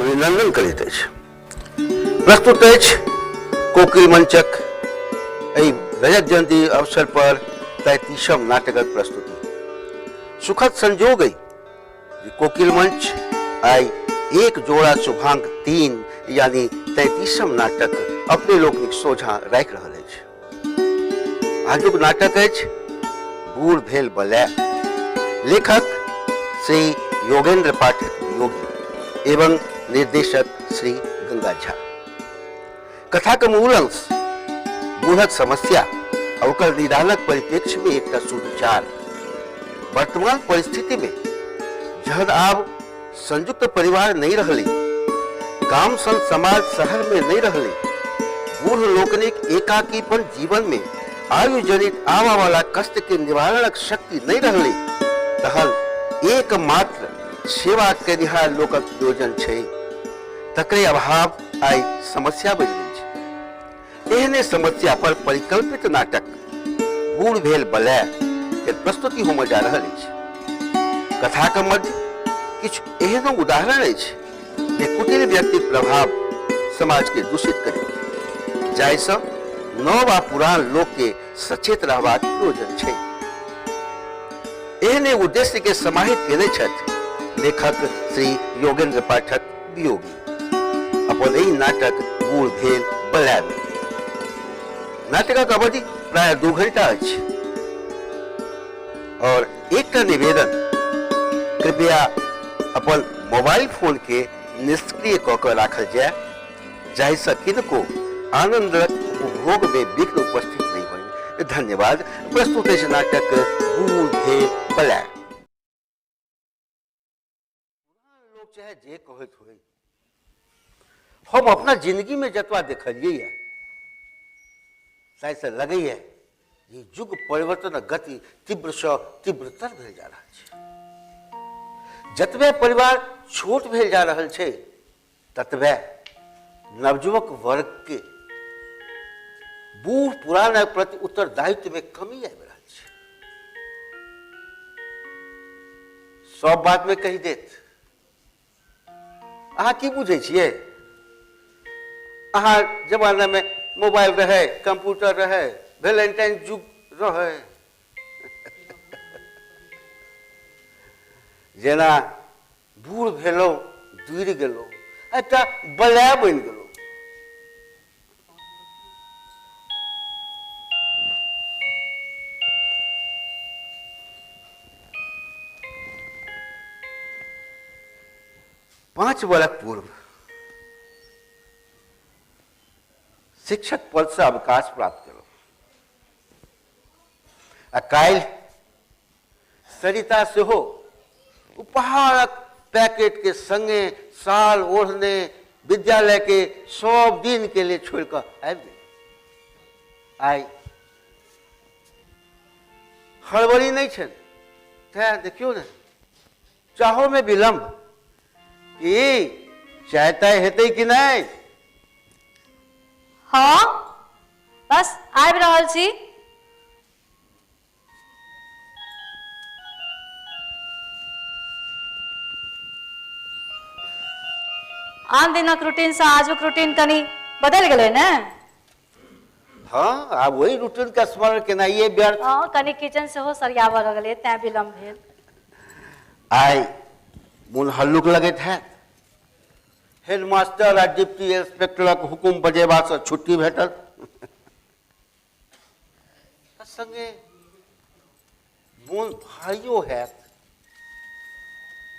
अभिनंदन करैत अछि। प्रस्तुत अछि कोकिल मंचक एहि रजत जयंती अवसर पर 33म नाटकक प्रस्तुति। सुखद संजोग अइ जे कोकिल मंच आइ एक जोड़ा शुभांक 3 यानी 33म नाटक अपने लोकनिक सोझां राखि रहल अछि। आजुक नाटक अछि बूढ़ भेल बलय। लेखक श्री योगेंद्र पाठक योगी एवं निर्देशक श्री गंगा झा। कथा के मूल अंश बूढ़क समस्या आ ओकर निदानक परिप्रेक्ष्य में एकटा सुविचार। वर्तमान परिस्थिति में जहन आब संयुक्त परिवार नहीं रहले, गाम सन समाज शहर में नहीं रहले, बूढ़ लोकनिक एकाकीपन जीवन में आयुजनित आवा वाला कष्ट के निवारणक शक्ति नहीं रहले, तहन एकमात्र सेवा केनिहार लोकक प्रयोजन छै, तकरे अभाव आइ समस्या बनि गेल छै। एहने समस्या पर परिकल्पित नाटक बूढ़ भेल बलय के प्रस्तुति होमय जा रहल अछि। कथाक मध्य किछु एहनो उदाहरण अछि जे कुटिल व्यक्तिक प्रभाव समाज के दूषित करैत, जाहिसँ नव आ पुरान लोक के सचेत रहबाक प्रयोजन छै। एहने उद्देश्य के समाहित केने छथि लेखक श्री योगेंद्र पाठक वियोगी अपन एहि नाटक बूढ़ भेल बलय में। नाटकक अवधि प्राय 2 घंटा अछि। और एकटा निवेदन, कृपया अपन मोबाइल फोन के निष्क्रिय कऽ कऽ राखल जाय, जाहिसँ किनको आनंदक उपभोग में विघ्न उपस्थित नहि होनि। धन्यवाद। प्रस्तुत अछि नाटक बूढ़ भेल बलय। लोग चाहे जे कहैत होय, हम अपना जिंदगी में जतबा देखलियै ताहिसँ लगैए जे युग परिवर्तनक गति तीव्रसँ तीव्रतर भेल जा रहल छै। जतबे परिवार छोट भेल जा रहल छै, ततबे नवयुवक वर्ग के बूढ़ पुरानक प्रति उत्तरदायित्व में कमी आबि रहल छै। सब बात में कहि देत, अहाँ की बुझै छियै? अहाँ जमाना में मोबाइल रहे, कंप्यूटर रहे, वैलेंटाइन युग रहे। जेना बूढ़ भेलहुँ, दूरि गेलहुँ, एकटा बलय बनि गेलहुँ। 5 बरख पूर्व शिक्षक पद से अवकाश प्राप्त केलहुँ आ काल्हि सरिता सेहो उपहारक पैकेट के संगे साल ओढ़ने विद्यालय के सब दिन के लिए छोड़ कऽ आबि गेल। आइ हड़बड़ी नहीं छनि, तैं देखियौ ने चाहो में विलंब, की चाय ताय हेतै कि नहीं? हाँ बस आबि रहल छी। आन दिनक रूटीन से आजुक रूटीन कनी बदलि गेलै ने? हाँ, आब वही रूटीन के स्मरण केनाइए व्यर्थ। हाँ, कनी किचन सेहो सरियाबऽ लगलै तैं विलम्ब भेल। आइ मोन हल्लुक लगैत हैत। हेडमास्टर आ डिप्टी इंस्पेक्टरक हुकुम बजेबासँ छुट्टी भेटल। आ संगे मोन भारियो हैत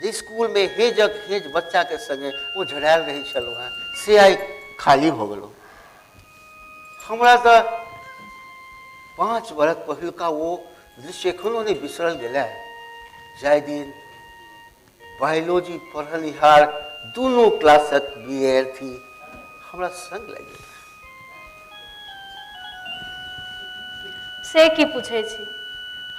जे स्कूलमे हेजक हेज बच्चाके संगे ओ झड़ायल रहै छलहुँ हेँ, से आइ खाली भऽ गेलहुँ। हमरा तऽ 5 बरख पहिलुका ओ दृश्य एखनो नहि बिसरल गेलै, जाहि दिन बायोलॉजी पढ़निहार दुनू क्लासक विद्यार्थी हमरा संग लागि गेल। से की पूछै छी,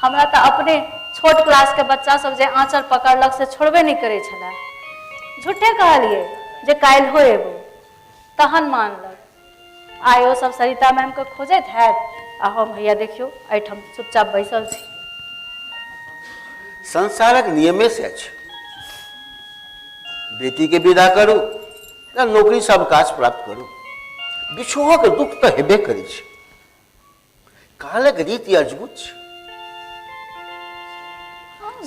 हमरा तऽ अपने छोट क्लासके बच्चा सब जे आँचर पकड़लक से छोड़बे नहि करै छलै। झूठे कहलियै जे काल्हिहो एबो, तहन मानलक। आइ ओ सब सरिता मैमके खोजैत हैत आ हम हैया देखियौ एहिठाम चुपचाप बैसल छी। संसारक नियमे से अछि, बेटी के विदा करू नौकरीसँ अवकाश प्राप्त करू। बिछोहक दुख तऽ हेबे करै छै। कालक रीति अजगुत छै।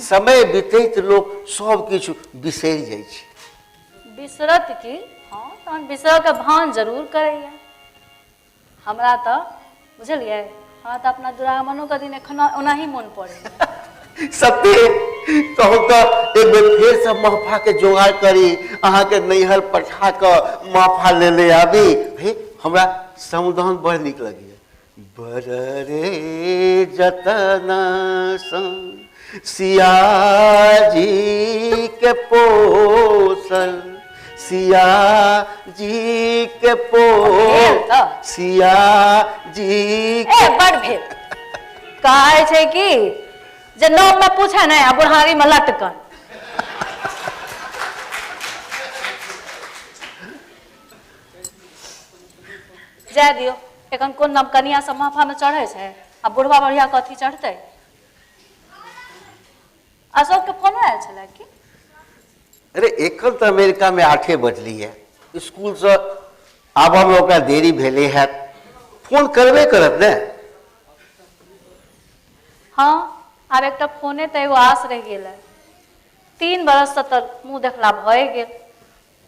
समय बीतैत लोक सब किछु बिसरि जाइ छै। बिसरत की? हँ, तहन बिसरऽके भान जरूर करैया। हमरा तऽ बुझलियै, हमरा तऽ अपना दुरागमनोके दिन एखनो ओनाही मोन पड़ैया। सत्य कहू तऽ एक बेर फेरसँ महफाके जोगाड़ करी, अहाँके नैहर पठा कऽ महफा लेने आबी। हे, हमरा समुदान बड़ नीक लगैया। बर रे जतना सिया जी के पोसल, सिया जी के पो भेल तऽ। सिया जी ए बड़ भेल। कहै छै कि जे नव में पूछे नहीं आ बुढ़ारी में लटकन। जाय दियौ, एखन कोन नव कनिया सब महफा में चढ़ै छै आ बुढ़वा बढ़िया कथी चढ़तै। अशोक के फोनो आयल छलै की? अरे एखन तऽ अमेरिका में 8 बजली है, स्कूल से आबऽ में ओकरा देरी भेलै हैत, फोन करबे करत ने। हाँ, आब एकटा फोने तऽ एगो आस रहि गेल है। 3 बरस से तऽ मुँह देखला भए गेल।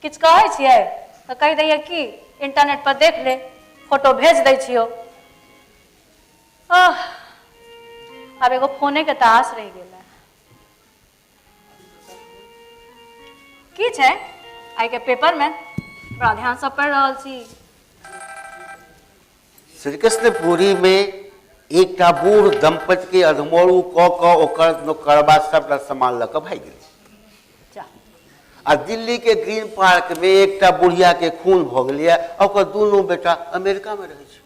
किछु कहै छियै तऽ कहि दैया कि इंटरनेट पर देख ले, फोटो भेज दै छियौ। आह, आब एगो फोने के तऽ आस रहि गेल है। की छै आइ के पेपर में? बड़ा ध्यान से पढ़ि रहल छी। श्रीकृष्णपुरी में एकटा बूढ़ दंपति के अधमरू कऽ कऽ ओकर नौकरबा सबटा सामान लऽ कऽ भागि गेल। जा। आ दिल्ली के ग्रीन पार्क में एकटा बुढ़िया के खून भऽ गेलैया, ओकर दुनू बेटा अमेरिका में रहै छै।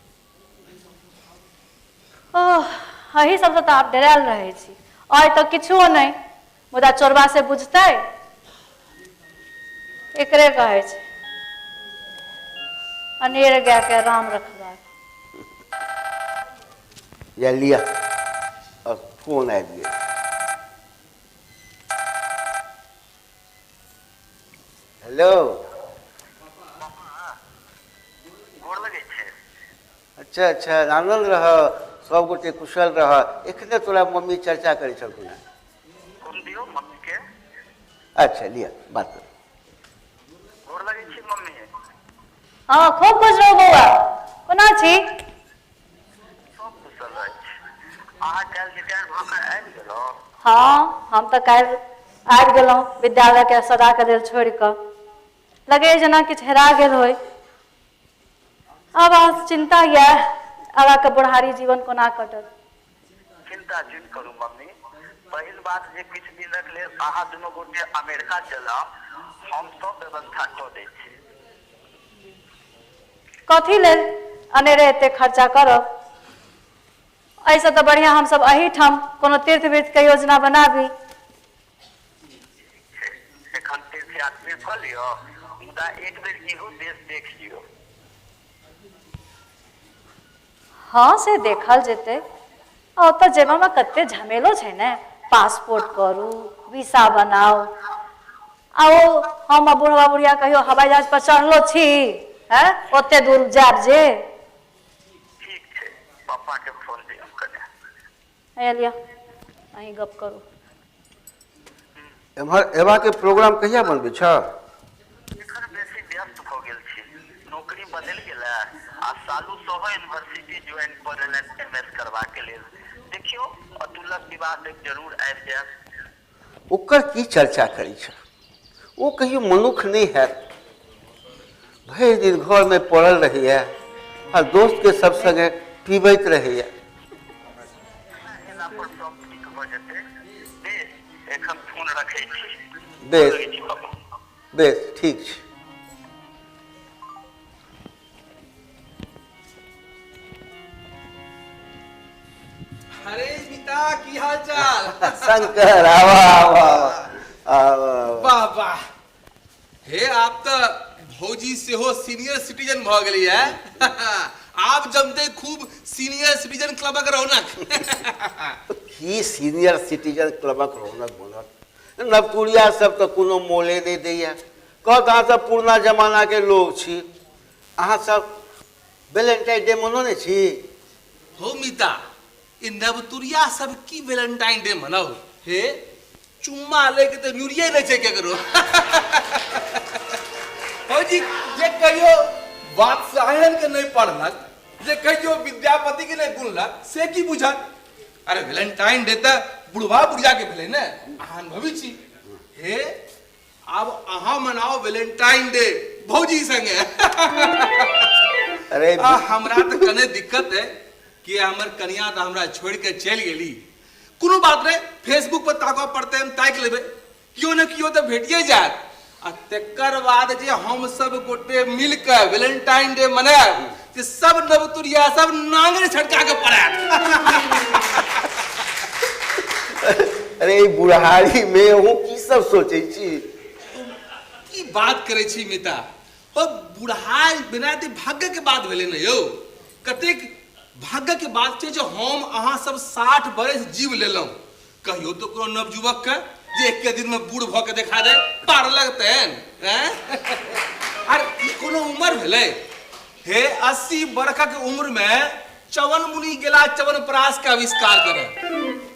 ओह, एही सबसँ तऽ आब डरायल रहै छी। आइ तऽ किछुओ नहि, मुदा चोरबा से बुझतै, एकरे कहै छै अनेर गाय के राम रखबाक। या लिया, और फोन आबि गेल। हेलो। गोर लगै छै। अच्छा अच्छा, आनंद रह, सब गोटे कुशल रह। एखने तोरा मम्मी चर्चा करै छलखुन हेँ। फोन दियौ मम्मी के। अच्छा लिअ बात करू। गोर लगै छी मम्मी। हाँ, खूब खुश रहू बौआ, कोना छी? सब कुशल अछि। अहाँ काल्हि रिटायर भऽ कऽ आबि गेलहुँ? हाँ, हम तऽ काल्हि आबि गेलहुँ विद्यालय के सदा के लेल छोड़ि कऽ। लगैए जेना किछु हेरा गेल होय। आब अहाँ चिन्ता यऽ आगाँ के बुढ़ारी जीवन कोना कटत। चिन्ता जुनि करू मम्मी। पहिल बात जे किछु दिनक लेल अहाँ दुनू गोटे अमेरिका चलब, हम सब व्यवस्था कऽ दै छी। कथी लेल अनेरे एते खर्चा करब? एहिसँ तऽ बढ़िआँ हमसब एहिठाम कोनो तीर्थ व्रत के योजना बनाबी। एखन तीर्थ यात्रा कऽ लिअ, मुदा एक बेर इहो देश देख लियौ। हाँ, से देखल जेतै। आ ओतऽ जेबामे कते झमेलो छै ने, पासपोर्ट करू, वीसा बनाउ। आ ओ हम आ बुढ़वा बुढ़िया कहियो हवाई जहाज पर चढ़लो छी? हैं, ओते दूर जायब जे। ठीक छै, पापा के फोन दियौ कने। हे लिअ, अहीं गप करू। एम्हर एबाके प्रोग्राम कहिया बनबै छह? एखन बेसी व्यस्त भऽ गेल छी। नौकरी बदलि गेल आ सालू सेहो यूनिवर्सिटी ज्वाइन कऽ लेलनि एम एस करबाक लेल। देखियौ, अतुलक विवाह तक जरूर आबि जायब। ओकर की चर्चा करै छह? ओ कहियो मनुख नहि हैत। भरि दिन घरमे पड़ल रहैया आ दोस्तके सब संगे पीबैत रहैया। एला पर सब ठीक भऽ जेतै। बेस, एखन फोन रखै छी। बेस। लगै छी पापा। बेस, ठीक छै। अरे मिता, की हाल चाल? शंकर, आवा आवा आवा आवा। वाह वाह, हे आप तऽ भौजी सेहो सीनियर सिटीजन भऽ गेली है। आब जमते खूब सीनियर सिटीजन क्लबक रौनक। की सीनियर सिटीजन क्लबक रौनक बनत? नवतुरिया सब तऽ कोनो मोले नहि दैया। कहत अहाँ सब पुरना जमाना के लोग छी, अहाँ सब वेलेंटाइन डे मनौने छी? हो मिता, ई नवतुरिया सब की वेलेंटाइन डे मनाउ? हे चुम्मा लेके तऽ न्यूरिये नहि छै केकरो। भौजी जे कहियो बादशाहन के नहि पढ़लक, जे कहियो विद्यापति के नहि गुनलक, से की बुझत? अरे वेलेंटाइन डे तऽ बुढ़वा बुढ़िया के भेलै ने, अहाँ अनुभवी छी। हे आब अहाँ मनाओ वेलेंटाइन डे भौजी संगे। अरे आ हमरा तऽ कने दिक्कत है कि हमर कनिया तऽ हमरा छोड़ि के चलि गेली। कोनो बात नहीं, फेसबुक पर ताकऽ पड़तै, हम ताकि लेबै, केओ ने केओ तऽ भेटिए जायत। आ तकर बाद जे हम सब गोटे मिल के वेलेंटाइन डे मनायब, जे सब नवतुरिया सब नांगरि छटका के पड़ायत। अरे ई बुढ़ारी में अहूँ की सब सोचै छी? की बात करै छी मिता, ओ बुढ़ाई बिना ते भाग्य के बात भेलै ने यौ। कतेक भाग्य के बात छै जे हम अहाँ सब 60 बरस जीव लेलहुँ। कहियो तो कोनो नवयुवक के जे एके दिन में बूढ़ भऽ के देखा दे पार लगतैन। आर ई कोनो उम्र भेलै? हे 80 बरखक उम्र में चवन मुनि गेला चवन प्रास के आविष्कार करे,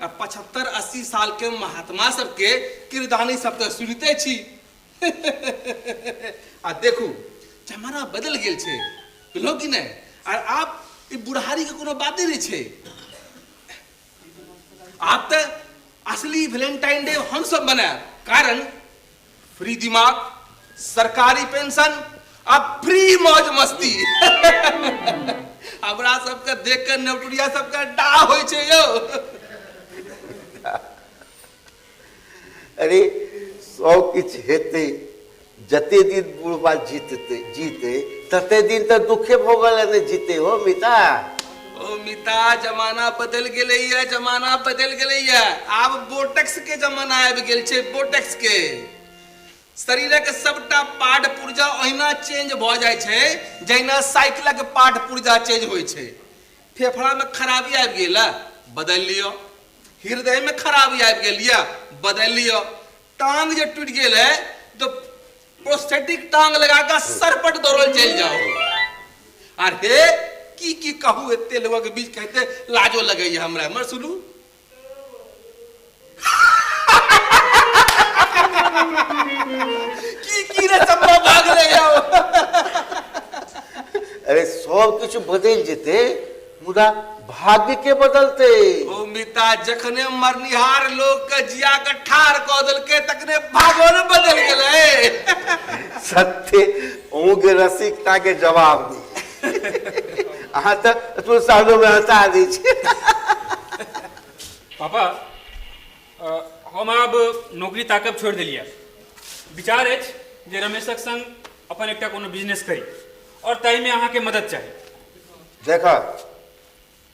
आ 75-80 साल के महात्मा सबके किरदानी सब तऽ सुनिते छी। आ देखू जमाना बदल गेल छै, बुझलहुँ कि नहि? आर आब ई बुढ़ारी के कोनो बाते नहि छै। आब तऽ असली वेलेंटाइन डे हम सब मनायब, कारण फ्री दिमाग, सरकारी पेंशन आ फ्री मौज मस्ती। हमरा सबके देख के नवटुरिया सबके डा होइ छै यौ। अरे सब किछु हेतै, जते दिन बुढ़बा जीतते जीते तते दिन तऽ दुखे भोगल ने जीते। हो मिता, ओ मिता, जमाना बदल गेलैया, जमाना बदल गेलैया। आब बोटक्स के जमाना आबि गेल छै। बोटक्स के शरीरक सबटा पार्ट पुर्जा ओहिना चेंज भऽ जाइ छै जहिना साइकिलक पार्ट पुर्जा चेंज होइ छै। फेफड़ा में खराबी आबि गेल, बदलि लिअ। हृदय में खराबी आबि गेल यऽ, बदलि लिअ। टांग जे टूटि गेल है तो प्रोस्थेटिक टांग लगा कऽ सरपट दौड़ल चलि जाओ। आर हे की की कहू, एते लोगक के बीच कहते लाजो लगैया हमरा। हमर सुनू, की की रे संभव भऽ गेलै यौ। अरे सब किछु बदलि जेतै, मुदा भाग्य के बदलते? ओ मिता, जखने मरनिहार लोग के जिया के ठार कऽ देलकै तखने भागो ने बदल गेलै। सत्य अहूँ के रसिकता के जवाब दी। अहाँ तऽ तुल सालो में हंसा दै छी। पापा, हम आब नौकरी ताकब छोड़ि देलियै। विचार अछि जे रमेशक संग अपन एकटा कोनो बिजनेस करी और ताहिमे अहाँके मदद चाही। देख,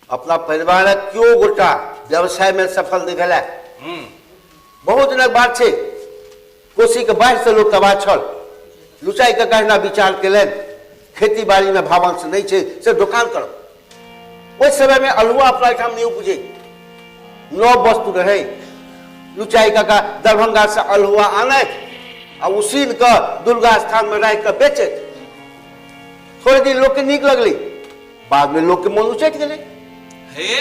अपना परिवारक केओ गोटा व्यवसायमे सफल नहि भेलै। बहुत दिनक बात छै, कोसीके बाढ़िसँ लोक तबाह छल। लुचाइ कऽ कहना विचार केलनि, खेती बाड़ीमे भावंश नहि छै, से दोकान करब। ओहि समयमे अल्हुआ अपना एहिठाम नहि उपजै, नव वस्तु रहै। लुचाइ काका दरभंगासँ अल्हुआ आनथि आ उसीन कऽ दुर्गा स्थानमे राखि कऽ बेचथि। थोड़े दिन लोकके नीक लगलै, बादमे लोकके मोन उचटि गेलै। हे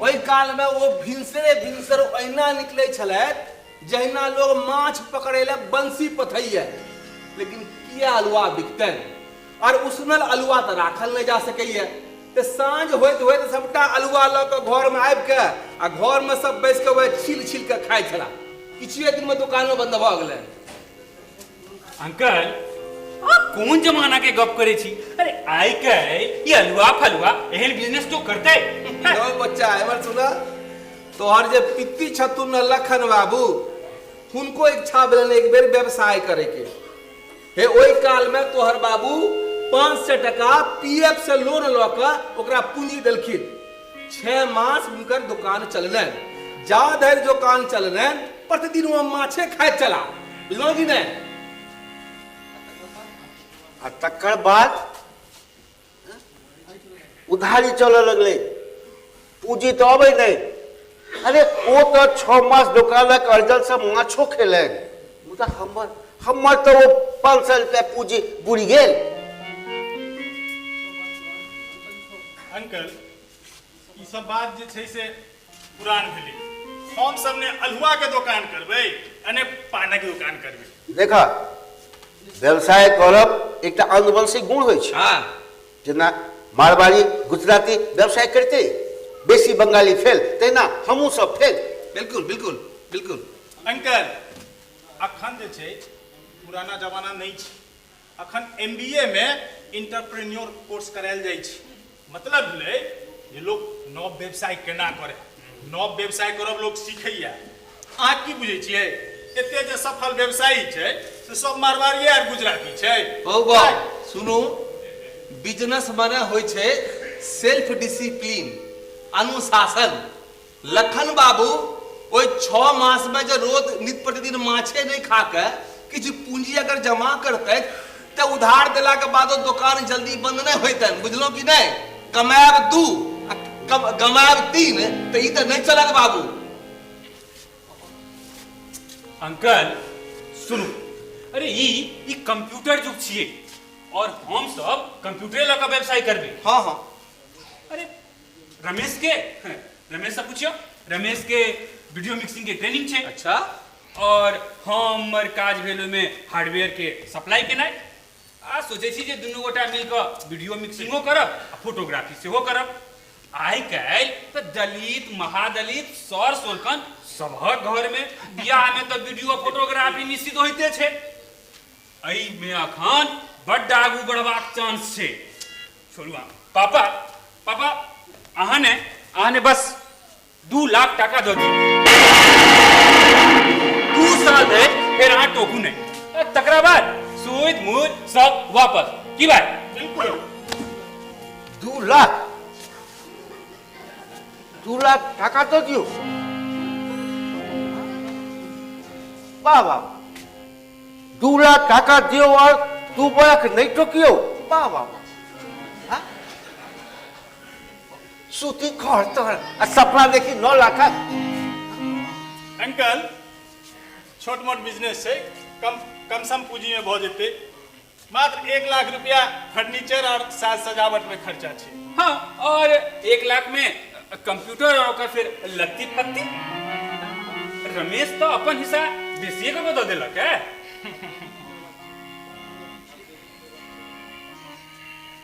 ओहि कालमे ओ भिनसरे भिनसर ओहिना निकलै छलथि जहिना लोग माछ पकड़ै लए बंसी पथैया। लेकिन किया अल्हुआ बिकतनि? और उसनल अल्हुआ तऽ राखल नहि जा सकैया, तऽ साँझ होइत होइत सबटा अल्हुआ लऽ कऽ घरमे आबि कऽ आ घरमे सब बैस कऽ वएह छील छील कऽ खाइ छलाह। किछुए दिनमे दोकानो बन्द भऽ गेलै। अंकल, अहाँ कोन जमाना के गप करै छी? अरे आइ काल्हि ई अलुआ फलुआ एहन बिजनेस तो करतै? यौ बच्चा, एमहर सुन, तोहर जे पित्ती छथुन ने लखन बाबू, हुनको इच्छा भेलनि एक बेर व्यवसाय करैके। हे ओहि कालमे तोहर बाबू 500 टका पी एफ से लोन लऽ कऽ ओकरा पूंजी देलखिन। 6 मास हुनकर दोकान चललनि। जा धरि दोकान चललनि प्रतिदिन ओ माछे खाइत चला, बुझलहुँ कि नहि? आ तकर बाद उधारी चलऽ लगलै, पूंजी तऽ अबै नहि। अरे ओ तऽ 6 मास दोकानक अर्जनसँ माछो खेलनि, मुदा हमर हमर तऽ ओ 500 रुपया पूँजी बुड़ि गेल। अंकल, ई सब बात जे छै से पुरान भेलै। हम सब ने अल्हुआ के दोकान करबै आ ने पानक दोकान करबै। देखा, व्यवसाय करब एकटा आनुवंशिक गुण होइ छै। हाँ। जेना मारवाड़ी गुजराती व्यवसाय करते, बेसी बंगाली फेल, तहिना हमहूँ सब फेल। बिल्कुल बिल्कुल बिल्कुल। अंकल, अखन जे छै पुराना जमाना नहि छै। अखन एम बी ए मे इंटरप्रेन्योर कोर्स करायल जाइ छै। मतलब भेलै जे लोक नव व्यवसाय केना करे, नव व्यवसाय करब लोक सीखैया। अहाँ की बुझै छियै, एते जे सफल व्यवसायी छै से सब मारवाड़िए आर गुजराती छै? हौ बा, सुनू, बिजनेस माने होइ छै सेल्फ डिसिप्लीन, अनुशासन। लखन बाबू ओहि 6 मास में जे रोज नित प्रतिदिन माछे नहीं खा के किछु पूंजी अगर जमा करतै तऽ उधार देला के बादो दोकान जल्दी बंद नहीं होइतनि, बुझलहुँ कि नहीं? कमायब 2 आ गमायब 3 तऽ ई तऽ नहीं चलत बाबू। अंकल सुनू, अरे ई कंप्यूटर युग छियै और हम सब कंप्यूटरे लऽ कऽ व्यवसाय करबै। हाँ हाँ। अरे रमेश के, रमेश से पूछियो, रमेश के वीडियो मिक्सिंग के ट्रेनिंग छै। अच्छा। और हमर काज भेल ओहिमे हार्डवेयर के सप्लाई केनाइ। आ सोचै छी जे दुनू गोटा मिल कऽ वीडियो मिक्सिंगो करब आ फोटोग्राफी सेहो करब। आइ काल्हि तऽ दलित महादलित सर सोलकन सबहक घरमे बियाहमे तऽ वीडियो फोटोग्राफी निश्चित होइते छै। एहिमे अखन बड्ड आगू बढ़बाक चांस छै। छोड़ू अहाँ। पापा, पापा, अहाँ ने बस 2 लाख टाका दऽ दियौ। 2 साल धरि फेर अहाँ टोकू नहि। तकरा बाद सूद मूद सब वापस। की भाई? बिल्कुल। 2 लाख? 2 लाख टाका दऽ दियौ? वाह वाह, 2 लाख टाका दियौ और 2 बरख नहि टोकियौ। वाह वाह वाह। सूती खर तर आ सपना देखी 9 लाख। अंकल, छोट मोट बिजनेस छै, कम कम सम पूंजी में भऽ जेतै। मात्र 1 लाख रुपया फर्नीचर और साज सजावट में खर्चा छै। हाँ, और 1 लाख में कंप्यूटर और ओकर फिर लत्ती फत्ती। रमेश तो अपन हिस्सा बेसिए के दऽ देलक है।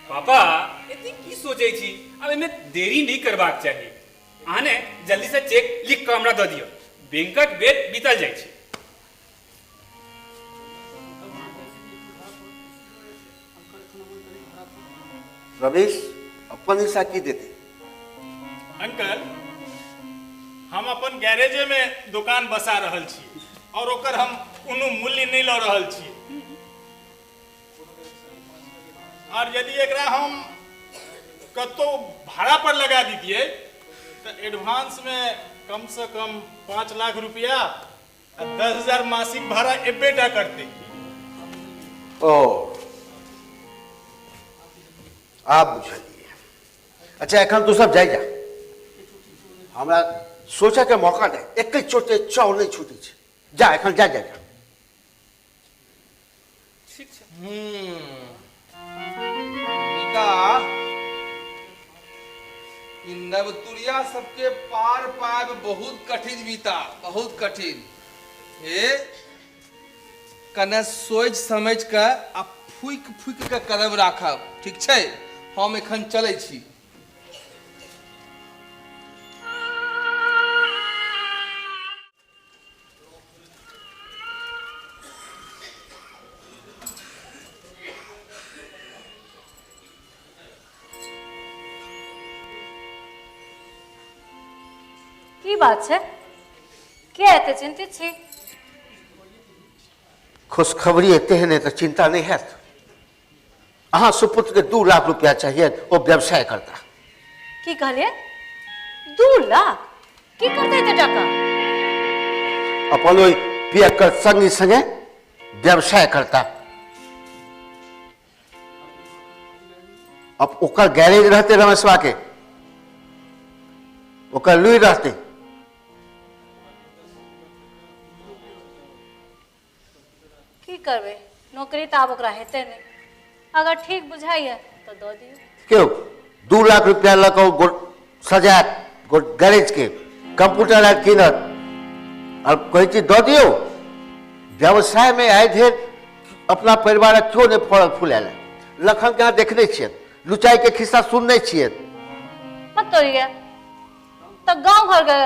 पापा, एते की सोचै छी? आब एहिमे देरी नहि करबाक चाही। अहाँ ने जल्दी से चेक लिख कऽ हमरा दऽ दियौ, बैंकक बेर बीतल जाइ छै। रमेश अपन हिस्सा की देते? अंकल, हम अपन गैरेजे में दुकान बसा रहल छी और ओकर हम कोनो मूल्य नहीं लऽ रहल छी। और यदि एकरा हम कतौ भाड़ा पर लगा दीतियै तऽ एडवांस में कम से कम 5 लाख रुपया आ 10,000 मासिक भाड़ा एबे टा करते। ओ आब बुझलियै। अच्छा, एखन तू सब जाइ जा, हमरा सोचे के मौका दे। एक चोटे चाउर नहीं छूटे छै। जा एखन जा जा जा। ठीक छै। मिता, ई नवतुरिया सबके पार पायब बहुत कठिन मिता, बहुत कठिन। हे कने सोचि समझि कऽ आ फूकि फूकि कऽ कदम राखब, ठीक छै? हम एखन चलै छी। की बात छै, किया एते चिंतित छी? खुशखबरी एते है नहीं तो चिंता नहीं है। अहाँ सुपुत्र के 2 लाख रुपया चाहिए, वो व्यवसाय करता। की कहलिए? 2 लाख? की करते एते टाका? अपन ओहि पियक्कर संगी संगे व्यवसाय करता। अब ओकर गैरेज रहते रमेशवा के, ओकर लुई रहते। की करते? तऽ आब ओकरा हेतै नहि। अगर ठीक बुझाइए तऽ दऽ दियौ। क्यों 2 लाख रुपया लऽ कऽ सजायत गैरेजके, कंप्यूटर आर कीनत और कहै छी दऽ दियौ। व्यवसायमे आइ धरि अपना परिवारक केओ नहि फड़ल फुलायल है। लखन के अहाँ देखने छियनि, लुचाइके खिस्सा सुनने छियनि। मत तोड़िए तऽ गाँव घरके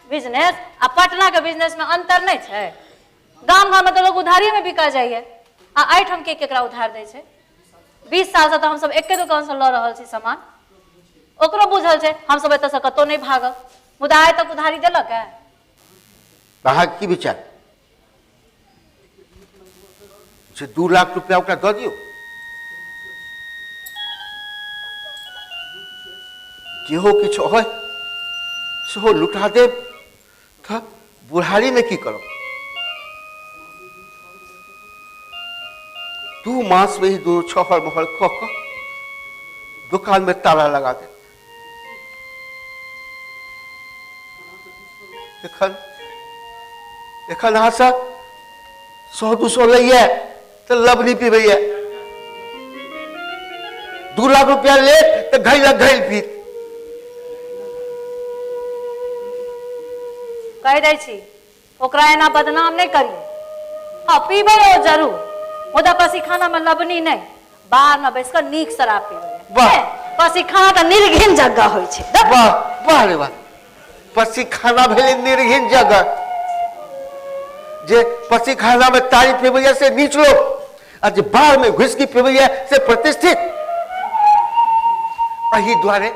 बिजनेस आ पटनाके बिजनेसमे अन्तर नहि छै। गाम घरमे तऽ लोक उधारीमे बिका जाइए आ एहिठाम के केकरा उधार दै छै? 20 सालसँ तऽ हमसब एके दोकानसँ लऽ रहल छी सामान, ओकरो बुझल छै हमसब एतऽसँ कतहु नहि भागब, मुदा आइ तक उधारी देलक है? अहाँके की विचार जे 2 लाख रुपया ओकरा दऽ दियौ? जेहो किछु होय सेहो लुटा देब तऽ बुढ़ारीमे की करब? 2 मासमे ही दुनू छहर महर कऽ कऽ दोकानमे ताला लगा देब। एखन एखन अहाँ सब 100-200 लैए तऽ लबनी पीबैए, 2 लाख रुपया ले तऽ घैल घैल पीत। कहि दै छी ओकरा एना बदनाम नहि करियौ। हँ पीबै ओ जरूर, मुदा पसीखानामे लबनी नहि, बाहरमे बैस कऽ नीक शराब पीबै। वाह। पसीखाना तऽ निर्घिन जगह होइ छै। वाह वाह रे वाह, पसीखाना भेलै निर्घिन जगह। जे पसीखानामे तारी पीबैया से नीच लोक, आ जे बाहरमे घुसकी पीबैया से प्रतिष्ठित। एहि दुआरे